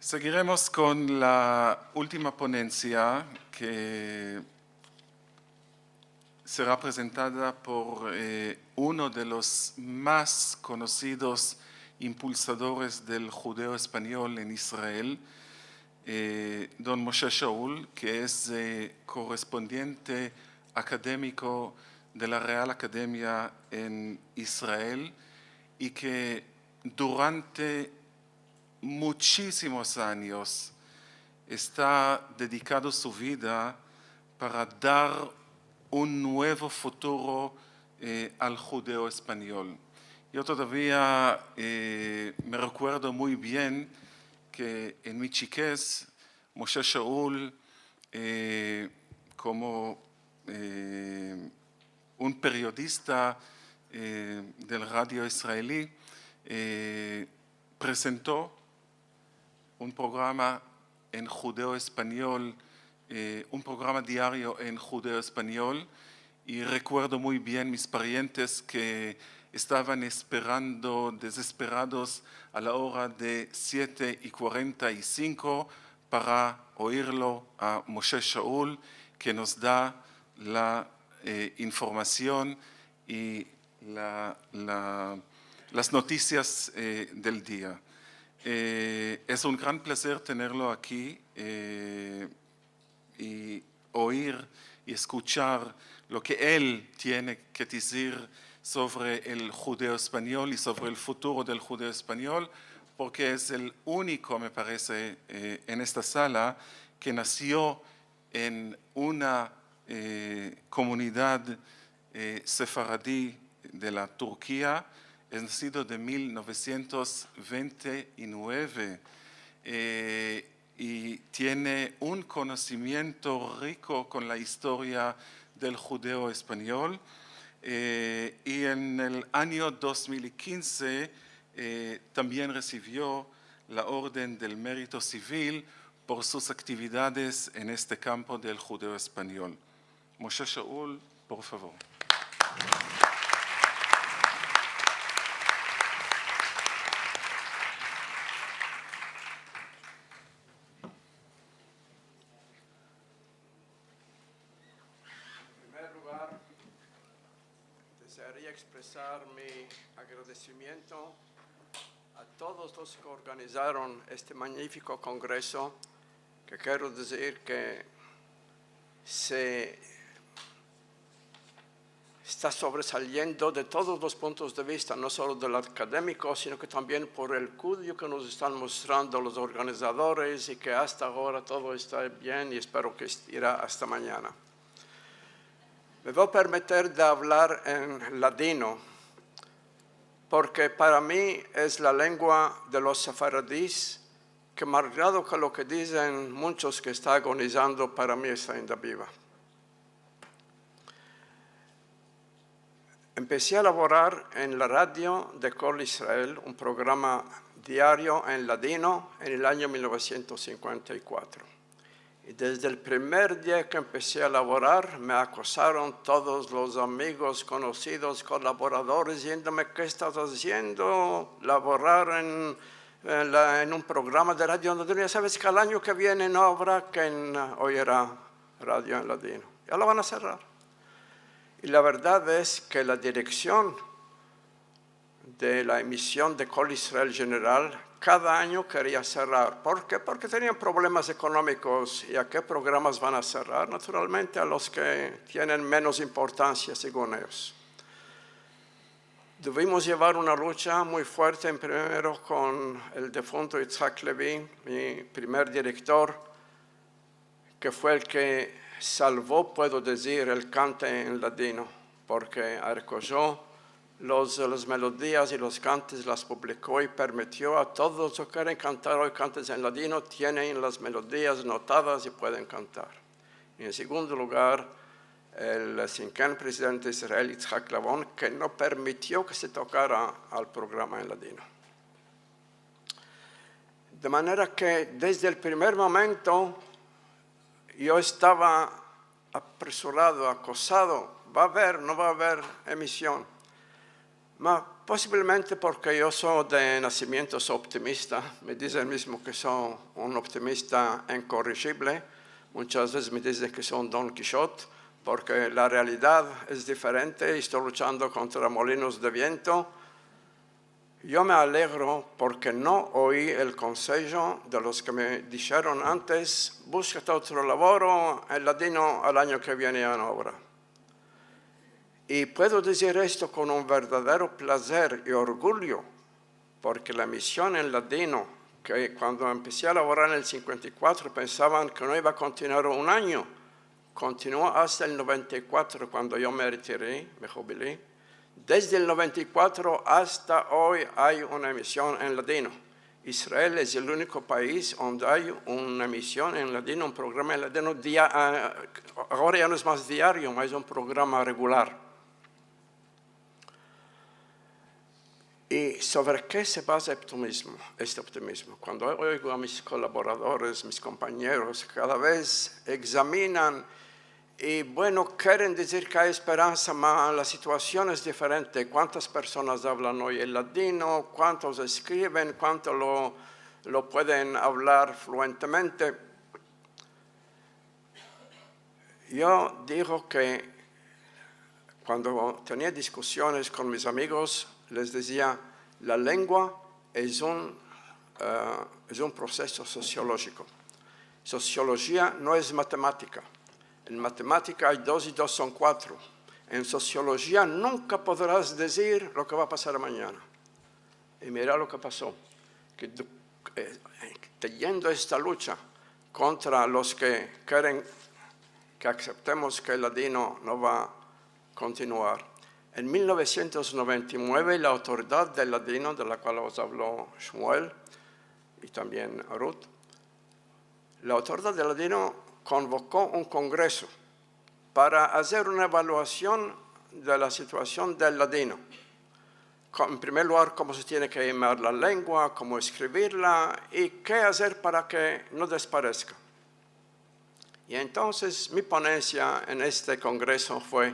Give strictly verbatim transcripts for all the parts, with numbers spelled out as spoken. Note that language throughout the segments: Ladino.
Seguiremos kon la ultima ponensia ke sera prezentada por, eh, uno de los mas konosidos impulsadores del djudeo-espanyol en Israel, eh, don Moshe Shaul, ke es, eh, korrespondiente akademiko de la Real Akademia en Israel i ke durante muchisimos anyos esta dedikado su vida para dar un muevo futuro, eh, al djudeo-espanyol. Yo todavia, eh, me rekuerdo muy bien ke en mi chikez, Moshe Shaul, eh, komo, eh, un periodista, eh, del radio israeli, eh, prezento un programa en djudeo-espanyol, eh, un programa diario en djudeo-espanyol, i rekuerdo muy bien mis parientes ke estavan esperando dezesperados a la ora de siete i kuarenta i sinko para oirlo a Moshe Shaul, ke mos da la, eh, informasion i la, la, las notisias, eh, del dia. Eh, es un gran plazer tenerlo aki, eh, i oir i eskuchar lo ke el tiene ke dizir sovre el djudeo-espanyol i sovre el futuro del djudeo-espanyol, porke es el uniko, me parese, eh, en esta sala ke nasio en una, eh, komunidad, eh, sefaradi de la Turkia. Es nasido de mil novesientos vente i mueve, eh, i tiene un konosimiento riko kon la istoria del djudeo-espanyol, eh, i en el anyo dos mil i kinze, eh, tambien resivio la Orden del Merito Sivil por sus aktividades en este kampo del djudeo-espanyol. Moshe Shaul, por favor. En primer lugar, desearia ekspresar mi agradesimiento a todos los ke organizaron este manyifiko kongreso, ke kero dizir ke se esta sovresaliendo de todos los puntos de vista, no solo del akademiko, sino ke tambien por el kuido ke mos estan mostrando los organizadores i ke asta agora todo esta bien i espero ke est-, ira asta manyana. Me vo a permeter de avlar en ladino, porke para mi es la lengua de los sefaradis, ke malgrado ke lo ke dizen munchos ke esta agonizando, para mi esta ainda biva. Empesi a lavorar en la radio de Kol Israel, un programa diario en ladino, en el anyo mil novesientos sinkuenta i kuatro. I desde el primer dia ke empesi a lavorar, me akosaron todos los amigos, konosidos, kolaboradores, diziendome: "Ke estas aziendo lavorar en, en la, en un programa de radio en ladino? Ya saves ke el anyo ke viene no avra ken oyera radio en ladino. Ya lo van a serrar." I la verdad es ke la direksion de la emision de Kol Israel Jeneral kada anyo keria serrar. Por ke? Porke tenian problemas ekonomikos. I a ke programas van a serrar? Naturalmente a los ke tienen menos importansia, segun eyos. Tuvimos yevar una lucha muy fuerte, en primero kon el defunto Itzhak Levin, mi primer direktor, ke fue el ke salvo, puedo dizir, el kante en ladino, porke arrekojo los, las melodias i los kantes, las publiko i permitio a todos los ke keren kantar oy kantes en ladino, tienen las melodias notadas i pueden kantar. I en segundo lugar, el sinken prezidente de Israel, Itzhak Levin, ke no permitio ke se tokara al programa en ladino. De manera ke desde el primer momento yo estava apresurado, akosado: "Va a aver, no va a aver emision?" Ma posiblemente porke yo so de nasimiento, so optimista. Me dizen mizmo ke so un optimista inkorrijibel. Munchas vezes me dizen ke so un Don Kishot, porke la realidad es diferente i esto luchando kontra molinos de viento. Yo me alegro porke no oyi el konsejo de los ke me disheron antes: "Buskate otro lavoro, el ladino al anyo ke viene ya no avra". I puedo dizir esto kon un verdadero plazer i orgulyo, porke la mision en ladino, ke kuando empesi a lavorar en el sinkuenta i kuatro pensavan ke no iva a kontinuar un anyo, kontinuo asta el noventa i kuatro, kuando yo me retiri, me jubili. Desde el noventa i kuatro asta oy ay una mision en ladino. Israel es el uniko pais onde ay una mision en ladino, un programa en ladino dia-, ah, agora ya no es mas diario, mas es un programa regular. I sovre ke se baza optimizmo, este optimizmo? Kuando oigo a mis kolaboradores, mis kompañeros, kada vez egzaminan i, bueno, keren dizir ke ay esperansa, ma la situasion es diferente. Kuantas personas avlan oy el ladino? Kuantos eskriven? Kuanto lo, lo pueden avlar fluentemente? Yo digo ke kuando tenia diskusiones kon mis amigos, les dizia: "La lengua es un, eh, es un proseso sosiolojiko. Sosiolojia no es matematika. En matematika ay dos i dos son kuatro. En sosiolojia nunka podras dizir lo ke va a pasar manyana". I mira lo ke paso, ke du-, eh, teniendo esta lucha kontra los ke keren ke akseptemos ke el ladino no va a kontinuar. En mil novesientos noventa i mueve, la Autoridad del Ladino, de la kual vos avlo Shmuel i tambien Ruth, la Autoridad del Ladino konvoko un kongreso para azer una evaluasion de la situasion del ladino. Ko-, en primer lugar, komo se tiene ke yamar la lengua, komo eskrivirla i ke azer para ke no despareska. I entonses mi ponensia en este kongreso fue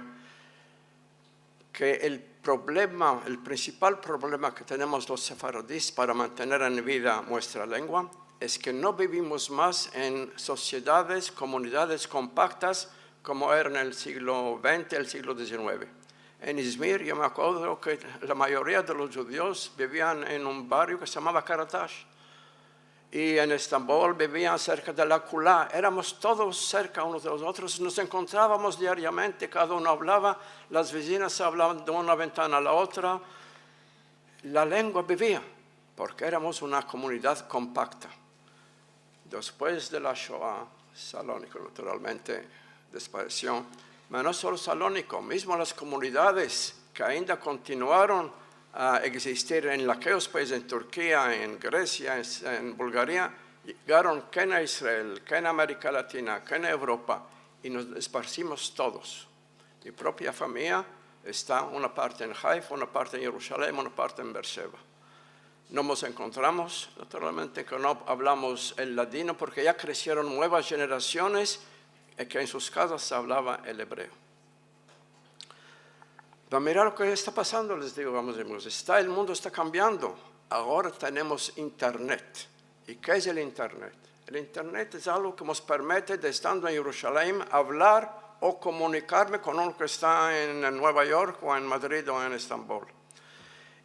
ke el problema, el prinsipal problema ke tenemos los sefaradis para mantener en vida muestra lengua es ke no bivimos mas en sosiedades, komunidades kompaktas komo era en el siglo vente, el siglo dizinueve. En Izmir, yo me akuerdo ke la mayoria de los djudios bivian en un barrio ke se yamava Karatash. I en Estambol bivian serka de la Kula. Eramos todos serka unos de los otros, mos enkontravamos diariamente, kada uno avlava, las vezinas se avlavan de una ventana a la otra. La lengua bivia, porke eramos una komunidad kompakta. Despues de la Shoa, Saloniko, naturalmente, desparesio. Pero no solo Saloniko, mizmo las komunidades ke ainda kontinuaron a egzistir en akeyos paizes, en Turkia, en Gresia, en, en Bulgaria, yegaron ken a Israel, ken a Amerika Latina, ken a Evropa, i mos desparsimos todos. Mi propia famiya esta una parte en Haifa, una parte en Yerushalayim, una parte en Beersheva. No mos enkontramos, naturalmente ke no avlamos el ladino, porke ya kresieron muevas jenerasiones, eh, ke en sus kazas se avlava el ebreo. Va a mirar lo ke esta pasando, les digo, vamos, amigos. Esta, el mundo esta kambiando. Agora tenemos Internet. I ke es el Internet? El Internet es algo ke mos permite, de estando en Yerushalayim, avlar o komunikarme kon uno ke esta en Nueva York o en Madrid o en Estambol.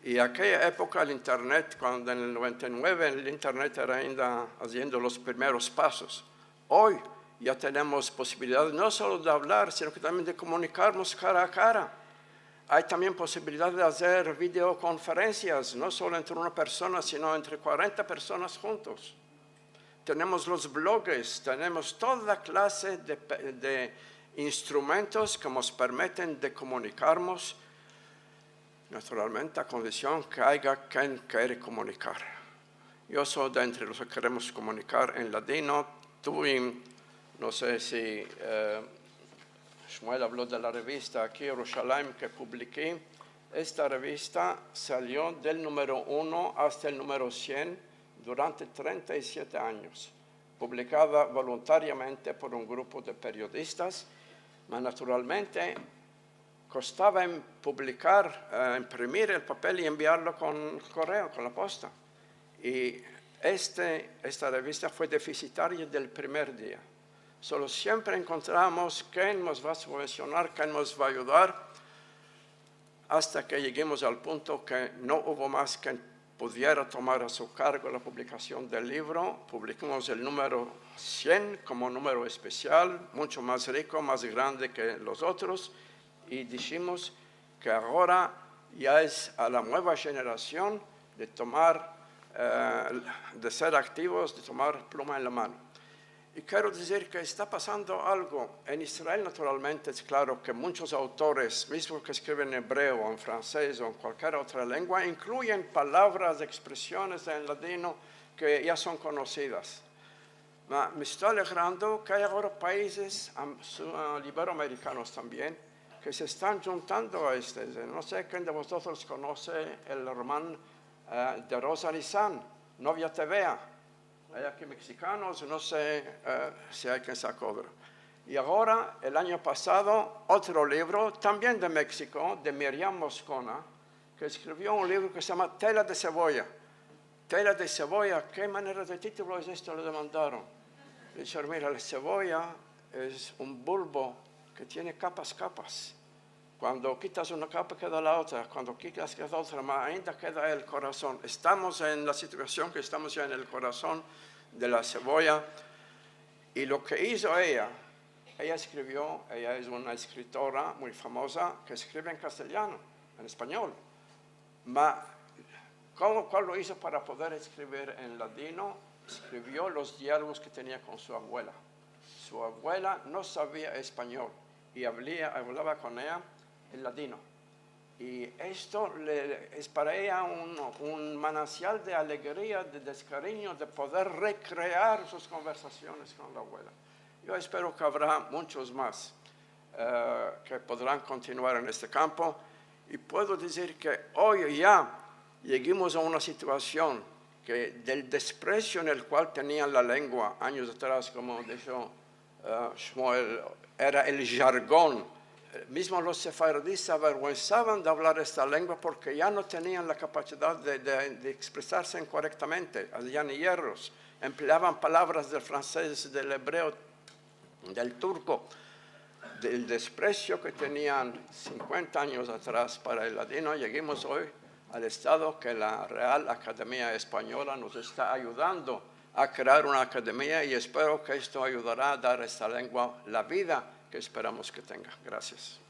I akeya epoka el Internet, kuando en el noventa i mueve el Internet era ainda aziendo los primeros pasos. Oy ya tenemos posibilidad no solo de avlar, sino ke tambien de komunikarmos kara a kara. Ay tambien posibilidad de azer videokonferensias, no solo entre una persona, sino entre kuarenta personas juntos. Tenemos los bloges, tenemos toda klase de pe-, de instrumentos ke mos permiten de komunikarmos, naturalmente, a kondision ke aya ken kere komunikar. Yo so de entre los ke keremos komunikar en ladino. Tuve, no se si, eh, Shmuel avlo de la revista aki, Yerushalayim, ke publiki. Esta revista salio del numero uno asta el numero sien durante trenta i siete anyos, publikada voluntariamente por un grupo de periodistas, mas naturalmente kostava en publikar, eh, imprimir el papel i enviarlo kon koreo, kon la posta. I este, esta revista fue defisitaria del primer dia. Solo siempre enkontramos ken mos va a subvensionar, ken mos va a ayudar, asta ke yegimos al punto ke no uvo mas ken pudiera tomar a su kargo la publikasion del livro. Publikimos el numero sien komo numero espesial, muncho mas riko, mas grande ke los otros, i dishimos ke agora ya es a la mueva jenerasion de tomar, eh, de ser aktivos, de tomar pluma en la mano. I kero dizir ke esta pasando algo. En Israel, naturalmente, es klaro ke munchos autores, mizmo ke eskriven en ebreo, en fransez o en kualkier otra lengua, inkluyen palavras, ekspresiones en ladino ke ya son konosidas. Ma, me esto alegrando ke ay agora paizes, am-, su-, ah, iberoamerikanos tambien, ke se estan djuntando a este. No se ken de vozotros konose el roman, eh, de Rosa Nizan, Novia te vea. Ay aki meksikanos, no se, eh, si ay ken saka otro. I agora, el anyo pasado, otro livro, tambien de Meksiko, de Miriam Moscona, ke eskrivio un livro ke se yama Tela de sevoya. Tela de sevoya, ke manera de titulo es esto? Le demandaron. Dishe, mira, la sevoya es un bulbo ke tiene kapas, kapas. Kuando kitas una kapa, keda la otra. Kuando kitas, keda otra, ma ainda keda el korason. Estamos en la situasion ke estamos ya en el korason de la sevoya. I lo ke izo eya, eya eskrivio, eya es una eskritora muy famoza ke eskrive en kastelyano, en espanyol. Ma, komo, kual lo izo para poder eskrivir en ladino? Eskrivio los dialogos ke tenia kon su abuela. Su abuela no savia espanyol i avlia-, avlava kon eya en ladino. I esto le, es para eya un, un manansial de alegria, de deskariño, de poder rekrear sus konversasiones kon la abuela. Yo espero ke avra munchos mas, eh, ke podran kontinuar en este kampo. I puedo dizir ke oy ya yegimos a una situasion ke del despresio en el kual tenian la lengua anyos atras, komo disho, eh, Shmuel, era el jargon. Mizmo los sefaradis se averguensavan de avlar esta lengua porke ya no tenian la kapasidad de, de, de ekspresarse korektamente, azian yerros, empleavan palavras del fransez, del ebreo, del turko, del despresio ke tenian sinkuenta anyos atras para el ladino, yegimos oy al estado ke la Real Akademia Espanyola mos esta ayudando a krear una akademia i espero ke esto ayudara a dar a esta lengua la vida ke esperamos ke tenga. Grasias.